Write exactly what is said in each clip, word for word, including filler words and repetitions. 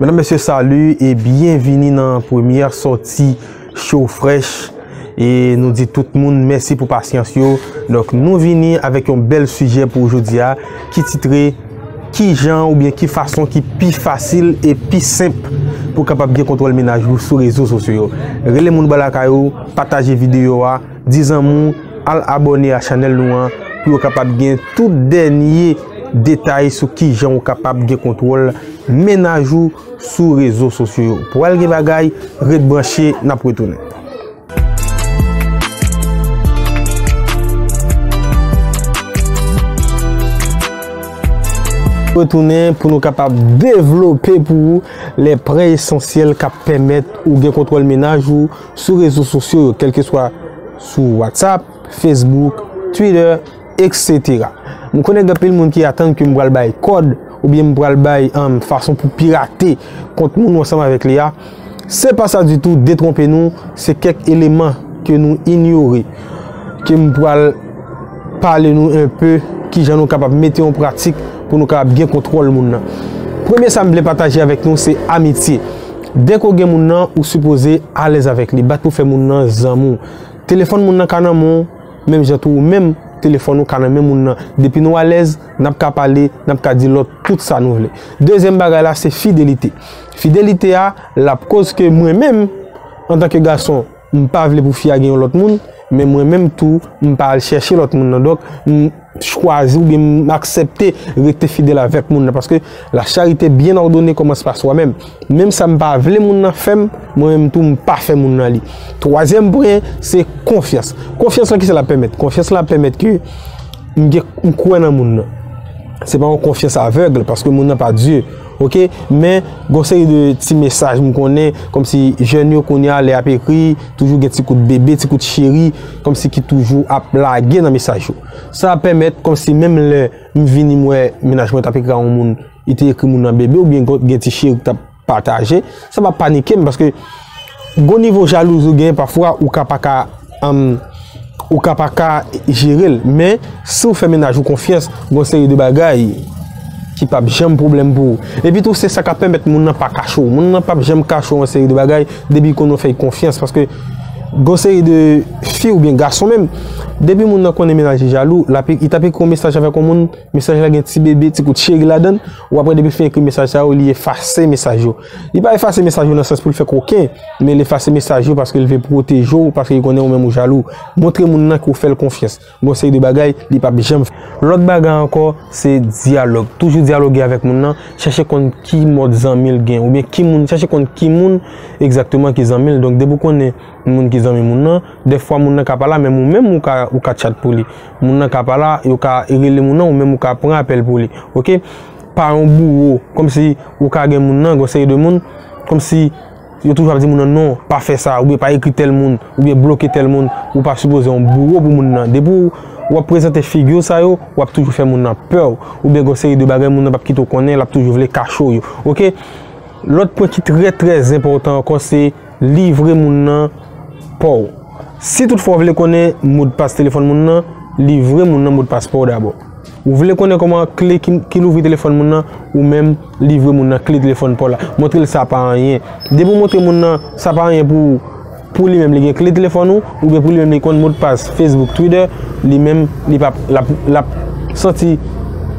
Medam, mesye, salut e byenvini nan premyè sòti Show Fresh. E nou di tout moun mèsi pou pasyans yo. Donk, nou vini avèk yon bèl sijè pou jodi a ki titre kijan oubyen ki fason ki pi fasil e pi senp pou w kapab gen kontwòl mennaj ou sou rezo sosyo yo. Rele moun bò lakay ou, pataje videyo a, di zanmi w, al abòne a chanèl nou an pou yo kapab gen tout dènye detay sou kijan ou kapab gen kontwòl mennaj ou sou rezo sosyo yo. Pral gen bagay, ret branche, n ap retounen. Retounen pou nou kapab devlope pou ou lè pwen esansyèl k ap pèmèt ou gen kontwòl mennaj ou sou rezo sosyo yo, kèlkeswa sou WhatsApp, Facebook, Twitter, et cetera. M konnen gen anpil moun ki atann ke m pral bay kòd oubyen m pral bay, um, fason pou pirate kont moun ou ansanm avèk li a. Se pa sa ditou, detwonpe nou, se kèk eleman ke nou inyore, ke m pral pale nou enpe kijan nou kapab mete an pratik pou nou kapab gen kontwòl moun nan. Premye sa m vle pataje avèk nou se amitye. Dèke w gen moun nan, ou sipoze alèz avèk li, bat pou fè moun nan zanmi w. Telefòn moun nan ka nan men w, menm jan tou ou menm, telefòn ou ka nan men moun nan. Depi nou alèz, n ap ka pale, n ap ka di lòt tout sa nou vle. Dezyèm bagay la, se fidelite. Fidelite a, l ap koz ke mwen menm, antanke gason, m pa vle pou fi a gen yon lòt moun, men mwen menm tou, m pa al chèche lòt moun nan. Donk, m chwazi oubyen m aksepte rete fidèl avèk moun nan, paske la charité bien ordonnée commence par soi-même. Menm sa m pa vle moun nan fè m, mwen menm tou m pa fè moun nan li. Twazyèm pwen, se konfyans. Konfyans lan, kisa l ap pèmèt? Konfyans lan ap pèmèt ke m gen, m kwè nan moun nan. Se pa yon konfyans avèg, paske moun nan pa Dye. Oke? Men, gon seri de ti mesaj m konnen, kòmsi jèn yo kounye a, lè y ap ekri, toujou gen ti kout bebe, ti kout cheri, kòmsi ki toujou ap lage nan mesaj yo. Sa ap pèmèt, kòmsi menm lè m vini, m wè mennaj mwen t ap ekri a yon moun, li te ekri moun nan bebe, oubyen gen ti cheri k t ap pataje, sa p ap panike m, paske gon nivo jalouzi ou gen, pafwa ou ka pa ka, um, ou ka pa ka jere l. Men, si w fè mennaj ou konfyans, gon seri de bagay ki p ap janm pwoblèm pou ou. Epi tou, se sa k ap pèmèt moun nan pa kache w. Moun nan p ap janm kache w yon seri de bagay, depi l konnen w fè l konfyans, paske gon seri de fi oubyen gason menm, depi moun nan konnen mennaj li jalou, l ap, li t ap ekri yon mesaj avèk yon moun, mesaj la gen ti bebe, ti kout cheri ladan l, ou ap wè depi l fin ekri mesaj sa yo, li efase mesaj yo. Li pa efase mesaj yo nan sans pou l fè koken, men l efase mesaj yo paske l vle pwoteje w, paske li konnen ou menm ou jalou. Montre moun nan ke w fè l konfyans. Gon seri de bagay, li p ap janm fè. Lòt bagay ankò, se dyalòg. Toujou dyaloge avèk moun nan, chèche konn ki mòd zanmi l gen, oubyen ki moun, chèche konn ki moun egzakteman ki zanmi l. Donk, depi w konnen moun ki zanmi moun nan, dèfwa moun nan ka pa la, men ou menm ou ka, ou ka tchat pou li. Moun nan ka pa la, yo ka rele moun nan, ou menm ou ka pran apèl pou li. Oke? Pa yon bouro, kòmsi ou ka gen moun nan, gon seri de moun, kòmsi yo toujou ap di moun nan, "Non, pa fè sa," oubyen "Pa ekri tèl moun," oubyen "Bloke tèl moun," ou pa sipoze yon bouro pou moun nan. Depi w, w ap prezante figi w sa yo, w ap toujou fè moun nan pè w, oubyen gon seri de bagay moun nan p ap kite w konnen, l ap toujou vle kache w yo. Oke? Lòt pwen ki trè, trè enpòtan ankò, se livre moun nan pa w. Si toutfwa w vle konnen modpas telefòn moun nan, livre moun nan modpas pa w dabò. Ou vle konnen kòman kle ki, ki louvri telefòn moun nan, ou menm livre moun nan kle telefòn pa w la. Montre l sa pa anyen. Depi w montre moun nan sa pa anyen pou, pou li menm, li gen kle telefòn ou, oubyen pou li menm, li konn modpas Facebook, Twitter, li menm, li p ap, l ap, l ap santi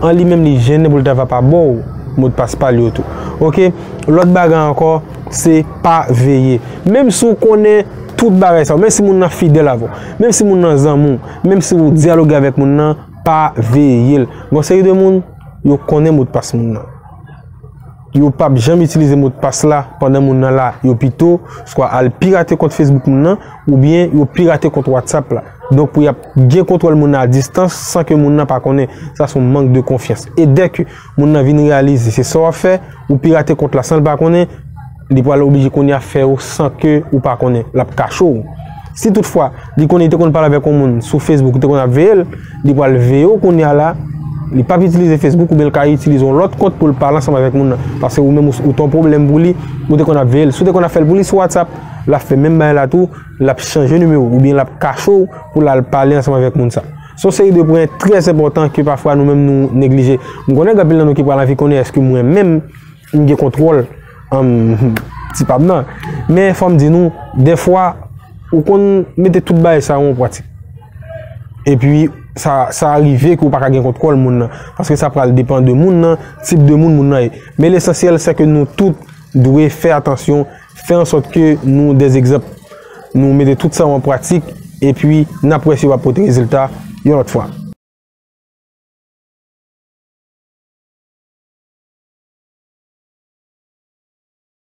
an li menm li jennen pou l ta va pa ba w modpas pa l yo tou. Oke? Lòt bagay ankò, se pa veye. Menm si w konnen tout bagay sa yo, menm si moun nan fidèl avè w, menm si moun nan zanmi w, menm si w dyaloge avèk moun nan, pa veye l. Gon seri de moun, yo konnen modpas moun nan. Yo p ap janm itilize modpas la pandan moun nan la. Yo pito swa al pirate kont Facebook moun nan, oubyen yo pirate kont WhatsApp la. Donk, pou y ap gen kontwòl moun nan a distans san ke moun nan pa konnen. Sa se yon mank de konfyans. E dèke moun nan vin reyalize se sa w ap fè, ou pirate kont la san l pa konnen, li pral oblije kounye a fè w san ke ou pa konnen. L ap kache w. Si toutfwa, li konnen li te konn pale avèk yon moun sou Facebook, ou te konn ap veye l, li pral veye w kounye a la, li p ap itilize Facebook oubyen l ka itilize yon lòt kont pou l pale ansanm avèk moun nan. Paske ou menm ou, ou te yon pwoblèm pou li, ou te konn ap veye l. Si w te konn ap fè l pou li sou WhatsApp, l ap fè menm bagay la tou, l ap chanje nimewo w oubyen l ap kache w pou l al pale ansanm avèk moun sa. Se yon seri de pwen trè enpòtan ke pafwa nou menm nou neglije. M konnen gen anpil nan nou ki pral anvi konnen èske mwen menm m gen kontwòl um, ti pa m nan. Men fò m di nou, dèfwa, ou konn mete tout bagay sa yo an pratik. Epi, sa, sa rive ke ou pa ka gen kontwòl moun nan. Paske sa pral depann de moun nan, tip de moun moun nan ye. Men lesansyèl, se ke nou tout dwe fè atansyon, fè an sòt ke nou de egzanp. Nou mete tout sa yo an pratik, epi n ap wè si yo va pote rezilta yon lòt fwa.